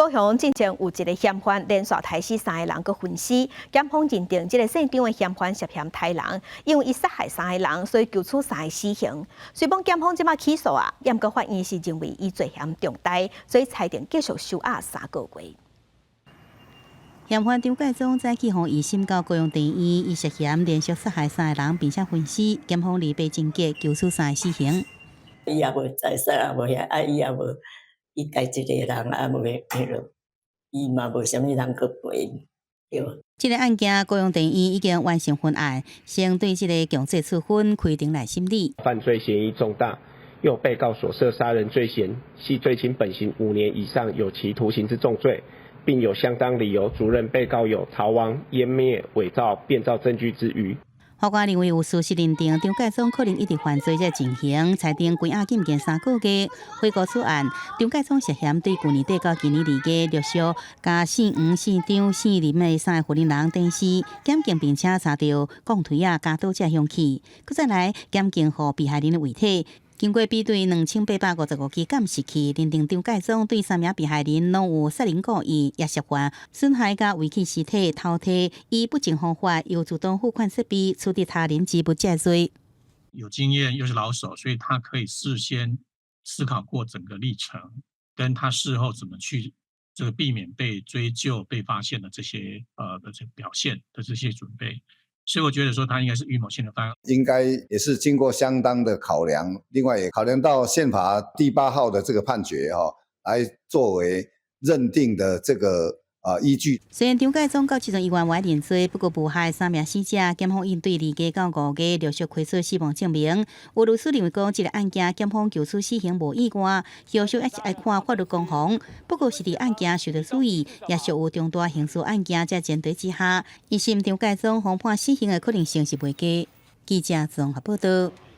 高雄進前有一个嫌犯連續刣死三个人，閣焚屍，檢方認定這个姓張的嫌犯涉嫌刣人，因為伊殺害三個人，所以求處三个死刑。雖罔檢方這馬起訴啊，毋過法院是認為伊罪嫌重大，所以裁定繼續收押三個月。嫌犯張介宗早起予移審到高雄地院，伊涉嫌連續殺害三个人，並且焚屍，檢方擬備情節求處三个死刑。伊也無財產，也無遐，啊，伊也無，伊家一个人，啊，無彼落，伊嘛無啥物人去陪，對。這个案件，高雄地院已經完成分案，先對這个強制處分開庭來審理。犯罪嫌疑重大，又被告所涉殺人罪嫌係最輕本刑5年以上有期徒刑之重罪，並有相當理由足認被告有逃亡、湮滅、偽造、變造證據之虞。法官認為有事實認定張介宗可能一直犯罪這情形，裁定關押禁見三個月。回顧此案，張介宗涉嫌對舊年底到今年2月陸續共姓黃、姓張、姓林的三个婦人電死，檢警並且查著鋼錘仔、鉸刀這兇器，閣再來檢警予被害人的遺體。經過比對2855支監視器，認定張介宗對三名被害人攏有殺人故意，也涉犯損害佮遺棄屍體、偷提以不正方法由自動付款設備取得他人之物這罪。有經驗又是老手，所以他可以事先思考過整個歷程，跟他事後怎麼去這個避免被追究、被發現的這些的這表現的這些準備。所以我覺得說他應該是預謀性的犯案，應該也是經過相當的考量，另外也考量到憲法第八號的這個判決哈，來作為認定的這個依據。雖然張介宗到這陣猶原無認罪，不過謀害三名死者，檢方應對2月到5月陸續開出死亡證明。有律師認為講，這個案件檢方求處死刑無意外，後續還是愛看法律攻防。不過是佇案件受到注意，也屬有重大刑事案件這前提之下，一審張介宗予判死刑的可能性是袂低。記者綜合報道。